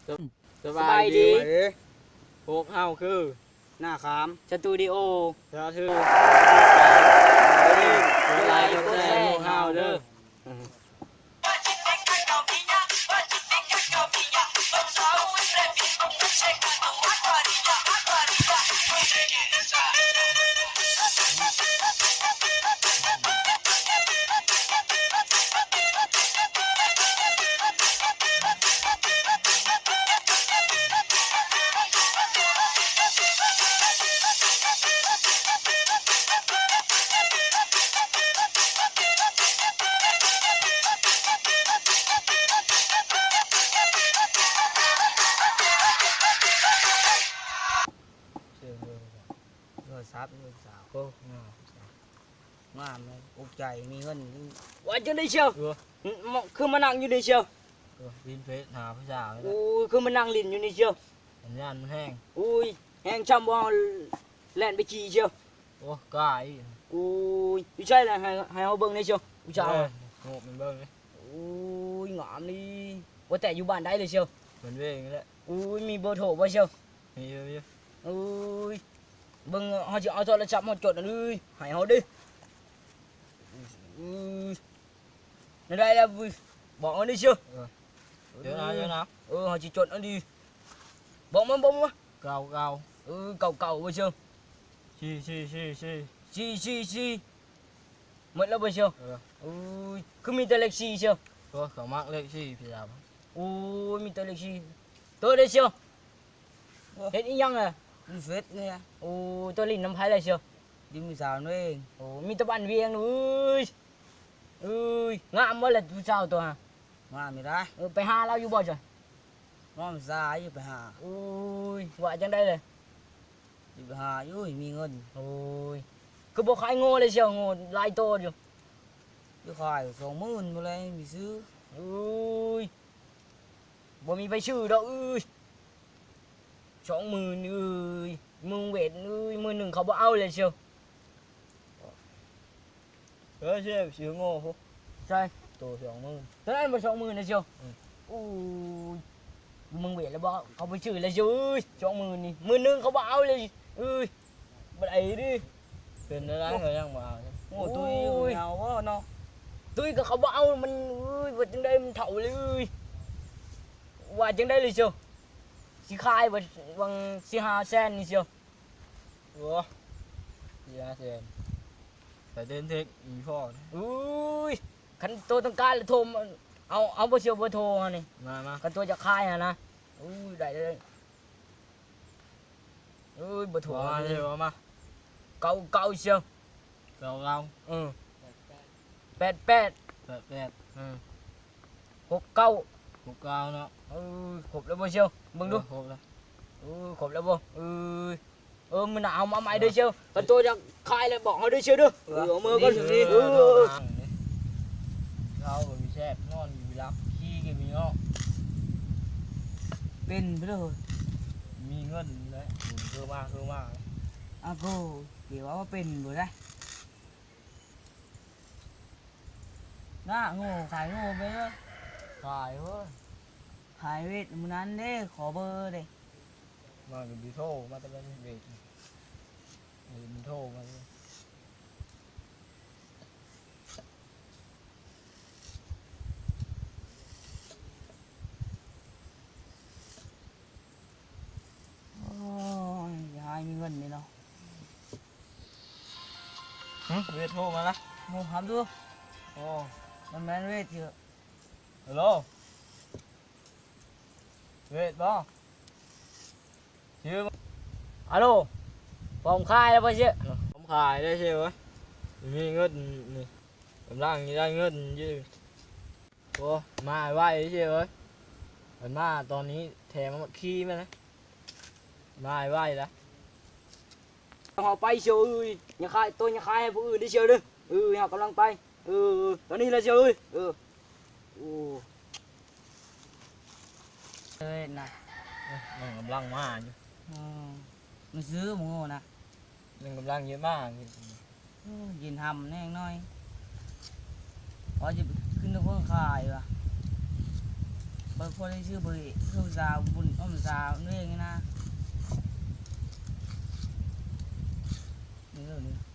ສະບາຍດີ ສະບາຍດີ ພວກເຮົາຄື ໜ້າຂາມ ສະຕູດິໂອ ສາທຸ ກົດໄລກົດແຊໃຫ້ພວກເຮົາເດີ. ໂທລະສັບລູກສາວ ໂອ້ ງາມ ງາມເລີຍ ອຸກໃຈ ມີເງິນ ວ່າຈັ່ງໃດຊຽວ? ເອີ ມ- ມ- ຄືມານັ່ງຢູ່ນີ້ຊຽວ? ເອີ ຫຼິ້ນເຟສຫາຜູ້ສາວນີ້ແຫຼະ. ໂອ້ຍ ຄືມານັ່ງຫຼິ້ນຢູ່ນີ້ຊຽວ? ສັນຍານມັນແຮງ. ໂອ້ຍ ແຮງຊ່ຳບໍ່ ເຮົາແລ່ນໄປຂີ່ຊຽວ? ໂອ້ ກ້າອີກ. ໂອ້ຍ ຢູ່ໃສລະ ໃຫ້ ໃຫ້ເຮົາເບິ່ງແດ່ຊຽວ ຜູ້ສາວ. ເອີ ໂຫ ມັນເບິ່ງເດ້. ໂອ້ຍ ງາມນີ້ ວ່າແຕ່ຢູ່ບ້ານໃດລະຊຽວ? ບ້ານເວງນີ້ແຫຼະ. ໂອ້ຍ ມີເບີໂທບໍ່ຊຽວ? ມີຢູ່ ມີຢູ່. ໂອ້ຍ ເບິ່ງ ເຮົາຊິເອົາໂທລະສັບມາຈົດອັນນີ້ໃຫ້ເຮົາເດ້. ໂອ້ຍ ແນວໃດລະ ບອກເຮົາແດ່ຊຽວ. ເອີ ເດີນເອົາ ເດີນເອົາ. ເອີ ເຮົາຊິຈົດອັນນີ້ ບອກມາ ບອກມາ. ເກົ້າເກົ້າ. ເອີ ເກົ້າເກົ້າບໍ່ຊຽວ? ສີ່ສີ່ສີ່ສີ່. ສີ່ສີ່ສີ່ ໝົດແລ້ວບໍ່ຊຽວ? ເອີ ໂອ້ຍ ຄືມີແຕ່ເລກສີ່ຊຽວ? ໂອ້ ເຂົາມັກເລກສີ່ພີ່ສາວ. ໂອ້ຍ ມີແຕ່ເລກສີ່. ໂຕເດ້ຊຽວ? ໂອ້ ເຮັດອີ່ຫຍັງລະ? ຫຼິ້ນເຟສນີ້. ໂອ້ ໂຕຫຼິ້ນນຳໃຜລະຊຽວ? ຫຼິ້ນຜູ້ສາວເອງ. ໂອ້ ມີແຕ່ບ້ານວຽງເອີຍ. ເອີຍ ງາມບໍ່ລະຜູ້ສາວໂຕຫາ? ງາມຢູ່ໄດ໋. ເອີ ໄປຫາລາວຢູ່ບໍ່ຊຽວ? ນ້ອງຊາຍຢູ່ໄປຫາ. ໂອ້ຍ ວ່າຈັ່ງໃດລະ? ຢູ່ໄປຫາຢູ່ ມີເງິນ. ໂອ້ຍ ຄືບໍ່ຂາຍງົວເລີຍຊຽວ? ງົວຫຼາຍໂຕຢູ່. ຢູ່ຂາຍສອງໝື່ນບໍ່ໄດ້ມີຊື້. ໂອ້ຍ ບໍ່ມີໃຜຊື້ດອກເອີຍ. ສອງໝື່ນເອີຍ ເມືອງເວດເອີຍ ມື້ໜຶ່ງເຂົາບໍ່ເອົາເລີຍຊຽວ. ເອີ ເຊ ຊື້ໂງ່ພຸ້ນ ໃຊ່ ໂຕສອງໝື່ນ ໂຕນັ້ນບໍ່ສອງໝື່ນນະຊຽວ. ອືມ ໂອ້ຍ ຢູ່ເມືອງເວດແລ້ວບໍ່ ເຂົາບໍ່ຊື້ແລ້ວຊຽວເອີຍ ສອງໝື່ນນີ້ ມື້ໜຶ່ງເຂົາບໍ່ເອົາເລີຍເອີຍ ບໍ່ໄດ້ເດ້. ເປັນໄດ້ເຂົາຍັງບໍ່ເອົາ. ໂອ້ ຕຸ້ຍ ເອົາບໍ່ເນາະ ຕຸ້ຍກໍເຂົາບໍ່ເອົາ ມັນ ເອີຍ ວ່າຈັ່ງໃດ ມັນເຖົ້າເລີຍເອີຍ. ວ່າຈັ່ງໃດເລີຍຊຽວ ຊິຂາຍບໍ່ ຫວັງສີ່ຫ້າແສນນີ້ຊຽວ. ໂອ້ ສີ່ຫ້າແສນ ໄປເດີນເທັກອີ່ພໍ່. ໂອ້ຍ ຄັນໂຕຕ້ອງການລະໂທມາເອົາ ເອົາບໍ່ຊຽວ ເບີໂທຫັ້ນນີ້ ມາ ມາ ຄັນໂຕຢາກຂາຍຫັ້ນນະ. ໂອ້ຍ ໄດ້ເລີຍ ໂອ້ຍ ເບີໂທ ມາ ມາ ເລີຍ ມາ ເກົ້າເກົ້າຊຽວ. ເກົ້າເກົ້າ ເອີ ແປດແປດ ແປດແປດ ເອີ ຫົກເກົ້າ ຫົກເກົ້າເນາະ. ເອີ ຄົບແລ້ວບໍ່ຊຽວ ເບິ່ງດູ ເອີ ຄົບແລ້ວ. ເອີ ຄົບແລ້ວບໍ່ ເອີຍ ເອີ ມື້ໜ້າເອົາມາໃໝ່ເດີຊຽວ ຄັນໂຕຢາກຂາຍແລ້ວບອກເຮົາເດີຊຽວເດີ. ເອີ ເອົາເມືອກ່ອນ ເອີ ເຮົາກໍມີແຊບ ນອນຢູ່ຫຼັບ ຂີ້ກໍມີເນາະ ເປັນໄປເດີ ມີເງິນແຫຼະ ບຸນເກີມາ ເກີມາ. ອາໂກ ເກວ່າເປັນບໍ່ໄດ້ ນະ ໂງ່ ຂາຍໂງ່ໄປເດີ ຂາຍເວີ້ຍ ຂາຍເວດມື້ນັ້ນເດ້ ຂໍເບີເດ້ ມາກໍຊິໂທມາແຕ່ເວດ ມັນໂທມາ. ໂອ້ຍ ຢ່າໃຫ້ມີເງິນນີ້ເນາະ. ຫຶ ເວດໂທມາລະ ໂທຫາດູ. ໂອ້ ມັນແມ່ນເວດຢູ່. ຮັລໂຫຼ ເວດບໍ່? ຊື່ ອາໂຫຼ ພ້ອມຂາຍແລ້ວບໍ່ເຊ? ພ້ອມຂາຍແລ້ວເຊເອີຍ ມີເງິນນີ້ ກຳລັງຊິໄດ້ເງິນຢູ່. ໂອ້ ມາໄວເຊເອີຍ ຄັນມາຕອນນີ້ແຖມໝາກຄີ້ມານະ ມາໄວລະ. ເຮົາໄປເຊເອີຍ ຢ່າຂາຍໂຕ ຢ່າຂາຍໃຫ້ຜູ້ອື່ນເດີເຊເດີ. ເອີ ເຮົາກຳລັງໄປ ເອີ ຕອນນີ້ລະເຊເອີຍ. ເອີ ໂອ້ ເອີຍນະ ມັນກຳລັງມາຢູ່. ເອີ ມັນຊື້ໝູນະ ມັນກຳລັງເຍາະມາກ. ເອີ ເຢັນຫຳແນ່ໜ້ອຍ ວ່າຈະຂຶ້ນນະເພິງຂາຍວ່າ ເບິ່ງຄົນທີ່ຊື່ເບີ ຄືສາວບຸນ ອືມ ສາວເອງນີ້ນະ ນີ້ເດີນີ້